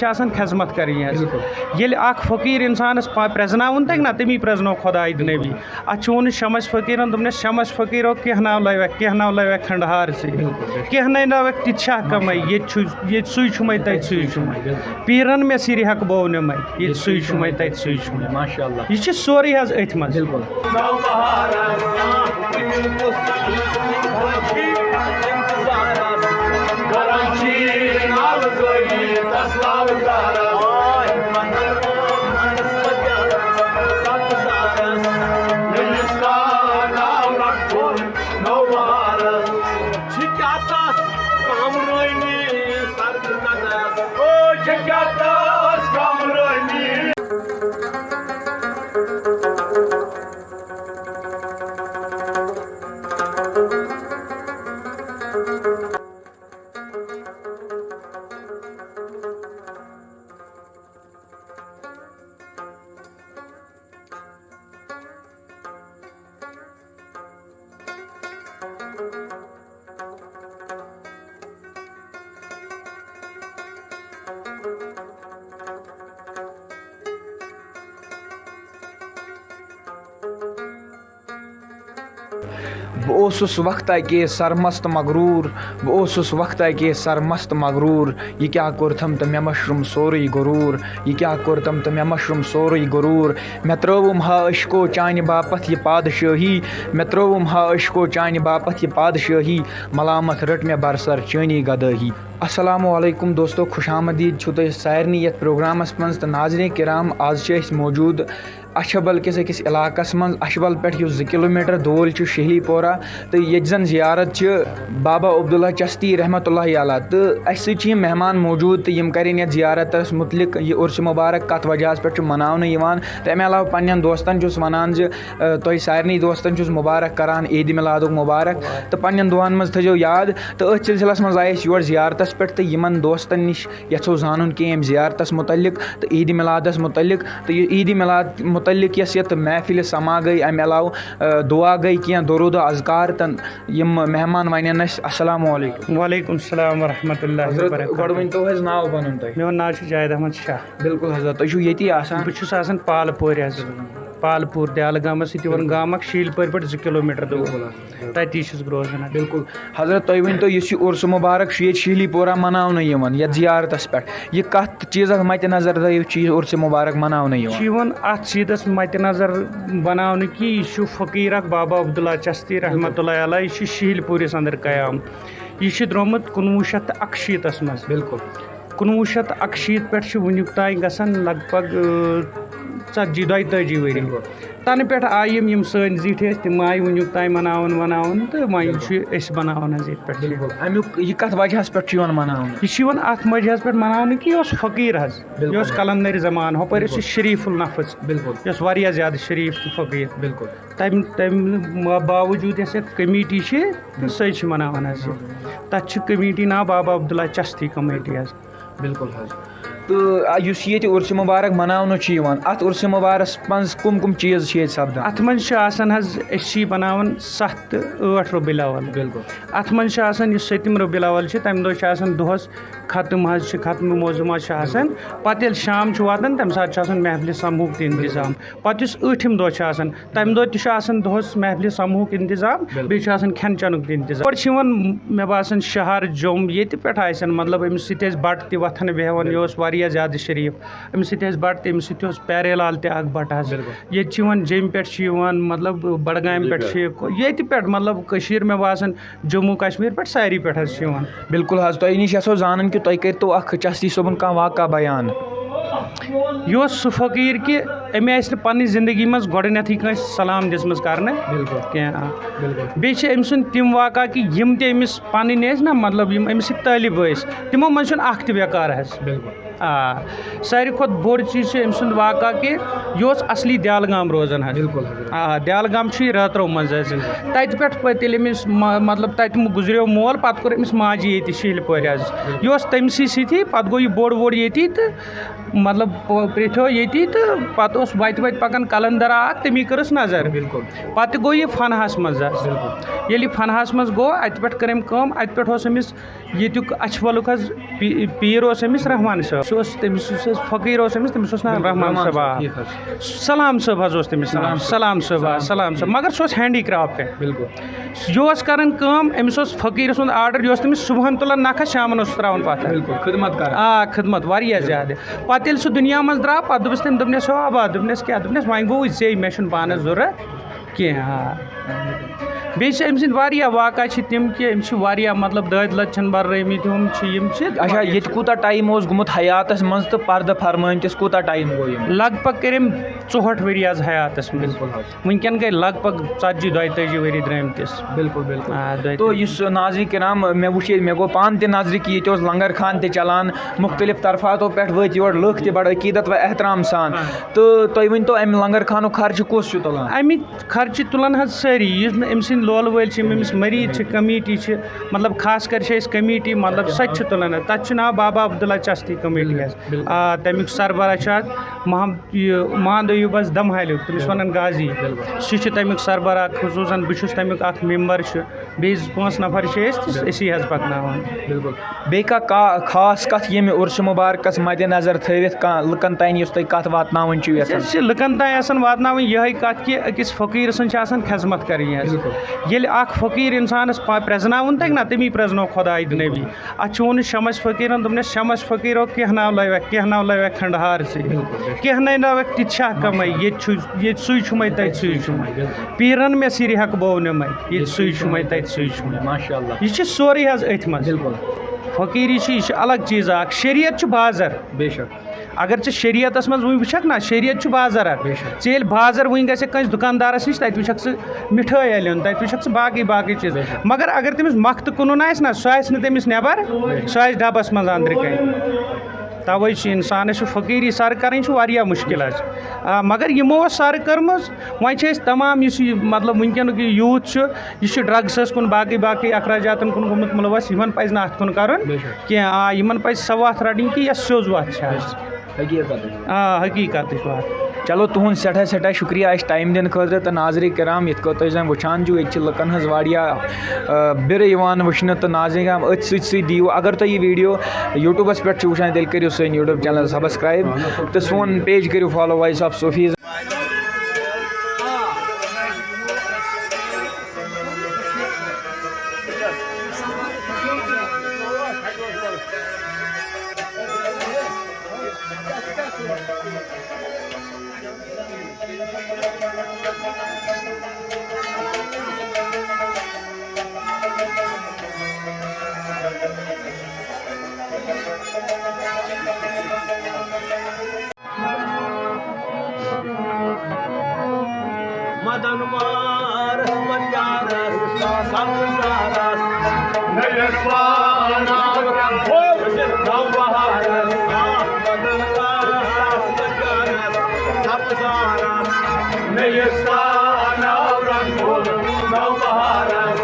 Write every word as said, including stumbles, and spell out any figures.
چھِ آسان خدمت کرٕنۍ حظ۔ ییٚلہِ اکھ فقیٖر انسانس پا-، پرٛزناوُن تگہِ نا، تٔمی پرٛزنوو خۄداے تہٕ نبی۔ اتھ چھُ ووٚنمُت شمس فقیٖرن، دوٚپنس، "شمس فقیٖرو، کینٛہہ ناو لٲوکھ، کینٛہہ ناو لٲوکھ کھنڈہارسٕے۔ کینٛہہ نَے لٲوکھ، تہِ چھا کمے؟ ییٚتہِ چھُ، ییٚتہِ سُے چھُمے، تتہِ سُے چھُمے۔ پیٖرن مےٚ سِرِ ہٮ۪کہٕ بوو نِمے، ییٚتہِ سُے چھُمے، تتہِ سُے چھُمے۔" ماشاء اللہ۔ یہِ چھُ سورُے حظ أتھۍ منٛز۔ بہٕ اوسُس وقتہ کے سرمست مغروٗر، بہٕ اوسُس وقتہ کے سرمست مغروٗر، یہِ کیٛاہ کوٚرتھم تہٕ مےٚ مشروم سورُے غروٗر، یہِ کیٛاہ کوٚرتھم تہٕ مےٚ مشروم سورُے غروٗر۔ مےٚ ترٲوٕم ہا عشقو چانہِ باپتھ یہِ پادشٲہی، مےٚ ترٲوٕم ہا عشقو چانہِ باپتھ یہِ پادشٲہی، ملامت رٔٹ مےٚ برسر چٲنی گدٲہی۔ السلام علیکم دوستو، خوش آمدید چھُو تۄہہِ سارنٕے یَتھ پروگرامَس منٛز۔ تہٕ ناظرین کرام، آز چھِ أسۍ موجود اچھبل کِس أکِس علاقس منٛز۔ اچھبل پٮ۪ٹھ یُس زٕ کلوٗمیٹر دوٗر چھُ شہلی پورہ، تہٕ ییٚتہِ زن زیارت چھِ بابا عبداللہ چشتی رحمتہ اللہ علیہ، تہٕ اسہِ سۭتۍ چھِ یِم مہمان موجود، تہٕ یِم کرن یتھ زیارتس متعلق، یہِ عرس مبارک کتھ وجہس پٮ۪ٹھ چھُ مناونہٕ یِوان۔ تہٕ امہِ علاوٕ پننٮ۪ن دوستن چھُس ونان زِ، آ، تۄہہِ سارنٕے دوستن چھُس مبارک کران عید میلادُک مبارک، تہٕ پننٮ۪ن دۄہن منٛز تھٲیزیو یاد۔ تہٕ أتھۍ سلسلس منٛز آیہِ أسۍ یور زیارتس پٮ۪ٹھ، تہٕ یِمن دوستن نِش یژھو زانُن کینٛہہ امہِ زیارتس متعلق تہٕ عید میلادس متعلق، تہٕ یہِ عید میلاد متعلق یۄس یتھ محفل سما گٔے، امہِ علاوٕ، آ، دعا گٔے، کینٛہہ درود و اذکار تہٕ یِم مہمان ونن اسہِ۔ السلام علیکم۔ وعلیکم السلام ورحمۃ اللہ حضرت، وبرکاتہ۔ گۄڈٕ ؤنۍ تو حظ ناو پنُن تۄہہِ۔ میون ناو چھُ جاوید احمد شاہ۔ بِلکُل حضرت، تُہۍ چھِو ییٚتی آسان؟ بہٕ چھُس آسان پالہٕ پورِ حظ۔ پالہٕ پوٗر دیالہٕ گامس سۭتۍ یِوان، بِلکُل۔ گامہٕ اکھ شیٖلۍ پورِ پٮ۪ٹھ زٕ کِلوٗ میٖٹر دوٗر۔ بِلکُل حضرت۔ تَتی چھُس بہٕ روزان حظ۔ بِلکُل۔ حضرت، تُہۍ ؤنۍ تو، یُس یہِ عرس مبارک چھُ ییٚتہِ شیٖلی پورہ مناونہٕ یِوان، یَتھ زیارتس پٮ۪ٹھ، یہِ کتھ چیٖزس متِ نظر تھٲوِتھ چھُ یہِ عرس مبارک مناونہٕ یِوان؟ چھُ یِوان اتھ چیٖزس متِ نظر بناونہٕ کہِ یہِ چھُ فقیٖر اکھ بابا عبداللہ چشتی رحمتہ اللہ علیہ، یہِ چھُ شیٖلۍ پوٗرِس اندر قیام۔ یہِ چھُ درٛامُت کُنوُہ شیٚتھ تہٕ اکشیٖتس منٛز۔ بِلکُل۔ کُنوُہ شیٚتھ تہٕ اکشیٖتھ پٮ۪ٹھ چھِ وٕنیُک تام گژھان لگ بگ، آ، ژتجی، دۄیہِ تٲجی ؤری۔ بِلکُل۔ تَنہٕ پٮ۪ٹھ آیہِ یِم، یِم سٲنۍ زِٹھۍ ٲسۍ، تِم آیہِ وٕنیُک تام مَناوان، وَناوان، تہٕ وۄنۍ بِلکُل۔ چھِ أسۍ بَناوان حظ ییٚتہِ پٮ۪ٹھ۔ بِلکُل۔ اَمیُک یہِ کَتھ وجہَس پٮ۪ٹھ چھُ یِوان مَناونہٕ؟ یہِ چھُ یِوان اَتھ وجہَس پٮ۪ٹھ مَناونہٕ کہِ یہِ اوس فقیٖر حظ، بِلکُل۔ یہِ اوس قلندرِ زمانہٕ، ہُپٲرۍ اوس یہِ بِلکُل۔ شریٖف النفس، بِلکُل۔ یہِ اوس واریاہ زیادٕ شریٖف تہٕ فقیٖر۔ بِلکُل۔ تَمہِ، تَمہِ باوجوٗد یۄس یَتھ کمیٖٹی چھِ، تہٕ سۄے چھِ مَناوان حظ یہِ۔ تَتھ چھِ کمیٖٹی ناو بابا عبداللہ چشتی کمیٖٹی حظ۔ بِلکُل حظ۔ تہٕ، آ، یُس ییٚتہِ عرس مبارک مناونہٕ چھُ یِوان، اَتھ عرس مبارکس منٛز کٕم کٕم چیٖز چھِ ییٚتہِ سپدان؟ اَتھ منٛز چھِ آسان حظ، أسۍ چھِ یہِ بناوان ستھ تہٕ ٲٹھ ربیع الاول۔ بِلکُل۔ اَتھ منٛز چھِ آسان، یُس سٔتِم ربیع الاول چھِ، تَمہِ دۄہ چھِ آسان دۄہس ختم حظ چھِ، ختم موضوع حظ چھِ آسان۔ بِلکُل۔ پتہٕ ییٚلہِ شام چھُ واتان، تَمہِ ساتہٕ چھُ آسان محفلہِ سمہُک تہِ انتظام۔ پتہٕ یُس ٲٹھِم دۄہ چھُ آسان، تَمہِ دۄہ تہِ چھُ آسان دۄہَس محفلہِ سمہُک انتظام، بِلکُل۔ بیٚیہِ چھُ آسان کھٮ۪ن چٮ۪نُک تہِ انتظام۔ یورٕ چھِ یِوان، مےٚ باسان، شہر جوٚم، ییٚتہِ پٮ۪ٹھ آسن، مطلب، أمِس سۭتۍ ٲسۍ بَٹہٕ تہِ وۄتھان بیٚہوان، یہِ اوس واریاہ زیادٕ شریٖف۔ أمِس سۭتۍ ٲسۍ بَٹہٕ تہِ، أمِس سۭتۍ اوس پیارے لال تہِ اکھ بَٹہٕ حظ۔ بِلکُل۔ ییٚتہِ چھِ یِوان جیٚمہِ پٮ۪ٹھ چھِ یِوان، مطلب، بڈگامہِ پٮ۪ٹھ چھِ، ییٚتہِ پٮ۪ٹھ، مطلب، کٔشیٖر، مےٚ باسان، جموں کشمیر پٮ۪ٹھ ساری پٮ۪ٹھ حظ چھِ یِوان۔ بِلکُل حظ، تۄہہِ نِش یژھو زانُن کہِ تۄہہِ کٔرتو اکھ چشتی صٲبُن کانٛہہ واقعہ بیان۔ یہِ اوس سُہ فقیٖر کہِ أمۍ آسہِ نہٕ پننہِ زندگی منٛز گۄڈٕنیتھٕے کٲنٛسہِ سلام دِژمٕژ کرنہٕ بِلکُل۔ کینٛہہ۔ بِلکُل۔ بیٚیہِ چھِ أمۍ سٕنٛدۍ تِم واقعہ کہِ یِم تہِ أمِس پنٕنۍ ٲسۍ نہ، مطلب، یِم أمِس سۭتۍ طٲلب ٲسۍ، تِمو منٛز چھُنہٕ اکھ تہِ بیکار حظ۔ بِلکُل۔ آ، ساروی کھۄتہٕ بوٚڑ چیٖز چھُ أمۍ سُنٛد واقعہ کہِ یہِ اوس اصلی دیالہٕ گام روزان حظ۔ بِلکُل حضرت۔ آ، دیالہٕ گام چھُ یہِ رٲترو منٛز حظ۔ بِلکُل۔ تَتہِ پٮ۪ٹھ پَتہٕ ییٚلہِ أمِس مَ-، مطلب، تَتہِ گُزریو مول، پَتہٕ کوٚر أمِس ماجہِ ییٚتہِ شِہلہِ پورِ حظ۔ بِلکُل۔ یہِ اوس تٔمسٕے سۭتی، پَتہٕ گوٚو یہِ بوٚڑ ووٚڑ ییٚتی تہٕ، مطلب، پ-، پریٚتھیو ییٚتی تہٕ پَتہٕ اوس وَتہِ وَتہِ پَکان قلندر اَکھ، تٔمی کٔرٕس نظر۔ بِلکُل۔ پَتہٕ گوٚو یہِ فنہَس منٛز حظ۔ بِلکُل۔ ییٚلہِ یہِ فنہَس منٛز گوٚو، اَتہِ پٮ۪ٹھ کٔر أمۍ کٲم، اَتہِ پٮ۪ٹھ اوس أمِس ییٚتیُک اچھبلُک حظ پی-، پیٖر اوس أمِس رحمان صٲب۔ سُہ اوس تٔمِس، یُس حظ فقیٖر اوس أمِس، تٔمِس اوس ناو رحمان صٲب، آ۔ ٹھیٖک حظ۔ سلام صٲب حظ اوس تٔمِس ناو، سلام صٲب۔ سلام صٲب حظ، سلام صٲب۔ مگر سُہ اوس ہینڈی کرٛافٹ۔ بِلکُل۔ یہِ اوس کران کٲم، أمِس اوس فقیٖر سُنٛد آرڈر، یہِ اوس تٔمِس صُبحن تُلان نکھس، شامن اوس ترٛاوان پتھر۔ بِلکُل، خدمت کران۔ آ، خدمت واریاہ زیادٕ۔ پتہٕ ییٚلہِ سُہ دُنیا منٛز درٛاو، پتہٕ دوٚپُس تٔمۍ، دوٚپنس، "ہو آبا"، دوٚپنس، "کیٛاہ؟" دوٚپنس، "وۄنۍ گوٚو ژےٚ، مےٚ چھُنہٕ پانس ضروٗرت کینٛہہ"۔ آ۔ بیٚیہِ چھِ أمۍ سٕنٛدۍ واریاہ واقعہٕ چھِ تِم کہِ أمۍ چھِ واریاہ، مطلب، دٲدۍ لَد چھِنہٕ بَرٲومٕتۍ، ہُم چھِ، یِم چھِ۔ اچھا، ییٚتہِ کوٗتاہ ٹایم اوس گوٚمُت حیاتَس منٛز تہٕ پردٕ فرمٲومٕتِس کوٗتاہ ٹایم گوٚو یِمَن؟ لگ بگ کٔرۍ أمۍ ژُہٲٹھ ؤری آز حیاتَس منٛز۔ بِلکُل حظ۔ وٕنکٮ۪ن گٔے لگ بگ ژتجی دۄیہِ تٲجی ؤری درٛٲمتِس۔ بِلکُل، بِلکُل۔ آ، دۄیہِ تو تٲجی۔ یُس ناظرین کرام، مےٚ وٕچھ ییٚتہِ، مےٚ گوٚو پانہٕ تہِ نظرِ کہِ ییٚتہِ اوس لنگر خان تہِ چلان، مُختٔلِف طرفاتو پٮ۪ٹھ وٲتۍ یور لُکھ تہِ بڑٕ عقیٖدت و احترام سان۔ آ۔ تہٕ تُہۍ ؤنۍ تو، اَمہِ لنگر خانُک خرچہٕ کُس چھُ تُلان؟ اَمِکۍ خرچہٕ تُلان حظ سٲری، یُس نہٕ أمۍ سٕنٛدۍ لولہٕ وٲلۍ چھِ، یِم أمِس مٔریٖد چھِ، کمیٖٹی چھِ، مطلب، خاص کر چھِ أسۍ کمیٖٹی، مطلب، سۄ تہِ چھِ تُلان حظ۔ تَتھ چھُ ناو بابا عبداللہ چشتی کمیٖٹی حظ۔ بِلکُل۔ آ، تَمیُک سربراہ چھُ اَتھ محمد، یہِ محمد ایوب حظ دمہالیُک، تٔمِس وَنان غازی۔ بِلکُل۔ سُہ چھُ تَمیُک سربراہ، خصوٗصاً بہٕ چھُس تَمیُک اَکھ ممبر چھُ، بیٚیہِ زٕ پانٛژھ نفر چھِ أسۍ تہٕ أسی حظ پَکناوان۔ بِلکُل۔ بیٚیہِ کانٛہہ کا-، خاص کَتھ ییٚمہِ عُرسہِ مُبارکَس مَدِ نظر تھٲوِتھ کانٛہہ لُکَن تام یُس تُہۍ کَتھ واتناوٕنۍ چھِو یژھان؟ أسۍ چھِ لُکَن تام یَژھان واتناوٕنۍ یِہوٚے کَتھ کہِ أکِس فقیٖر سٕنٛز چھِ آسان خدمت کَرٕنۍ حظ۔ بِلکُل۔ ییٚلہِ اَکھ فقیٖر اِنسانَس پا-، پرٛزناوُن تَگہِ نا، تٔمی پرٛزنوو خۄداے تہٕ نبی۔ اَتھ چھُ ووٚنمُت شمس فقیٖرَن، دوٚپنَس، "شمس فقیٖرو، کینٛہہ ناو لَوٮ۪کھ، کینٛہہ ناو لَوٮ۪کھ کھنٛڈہار سٕے۔ بِلکُل، بِلکُل۔ کینٛہہ ناو لَوٮ۪کھ تِتہِ چھا کَمَے، ماشاءاللہ۔ ییٚتہِ چھُ، ییٚتہِ سُے چھُمَے، تَتہِ سُے چھُمَے۔ بِلکُل۔ پیٖرَن مےٚ سِرِ ہٮ۪کہٕ بوو نِمَے، ییٚتہِ سُے چھُمَے، تَتہِ سُے چھُمَے۔" ماشاءاللہ۔ یہِ چھِ سورُے حظ أتھۍ منٛز۔ بِلکُل۔ فقیٖری چھِ، یہِ چھِ الگ چیٖزا اَکھ۔ شریعت چھُ بازر۔ بے شک۔ اگر ژٕ شریعتس منٛز وٕنہِ وٕچھکھ نا، شریعت چھُ بازر اکھ۔ بے شک۔ ژےٚ ییٚلہِ بازر وٕنہِ گژھِ کٲنٛسہِ دُکاندارس نِش، تتہِ وٕچھکھ ژٕ مِٹھٲے ہلہِ ہُن، تتہِ وٕچھکھ ژٕ باقٕے باقٕے چیٖز۔ بے شک۔ مگر اگر تٔمِس مۄختہٕ کٕنُن آسہِ نا، سُہ آسہِ نہٕ تٔمِس نٮ۪بر، بے شک۔ سُہ آسہِ ڈبس منٛز أنٛدرٕ کنہِ۔ توے چھُ انسانس چھُ فقیٖری سر کرٕنۍ چھُ واریاہ مشکل حظ۔ آ، مگر یِمو ٲس سر کٔرمٕژ، وۄنۍ چھِ أسۍ تمام یُس یہِ مطلب وٕنکیٚنُک یہِ یوٗتھ چھُ، یہِ چھُ ڈرگسس کُن باقٕے باقٕے اخراجاتن کُن گوٚمُت مُلوث، یِمن پزِ نہٕ اتھ کُن کرُن۔ بے شک۔ کینٛہہ، آ، یِمن پزِ سۄ وتھ رٹٕنۍ کہِ یۄس سیوٚز وتھ چھِ اَسہِ۔ حقیٖقت۔ آ، حقیٖقتٕچ وتھ۔ چلو، تُہُنٛد سٮ۪ٹھاہ سٮ۪ٹھاہ شُکریہ اَسہِ ٹایم دِنہٕ خٲطرٕ۔ تہٕ ناظرین کرام، یِتھ کٔنۍ تُہۍ زَن وٕچھان چھِو، ییٚتہِ چھِ لُکَن ہٕنٛز واریاہ، آ، بِرٕ یِوان وٕچھنہٕ۔ تہٕ ناظرین کرام، أتھۍ سۭتۍ سۭتۍ دِیِو، اگر تُہۍ یہِ ویٖڈیو YouTubeس پٮ۪ٹھ چھِو وٕچھان، تیٚلہِ کٔرِو سٲنۍ YouTube channel subscribe تہٕ سون page کٔرِو follow، Voice of Sufis۔ مدن وار مدیارس، سبزارس، نٔیِس پاناوس، نوبہارس، مدن وارس مدیارس، سبزارس، نٔیِس پاناوس، نوبہارس۔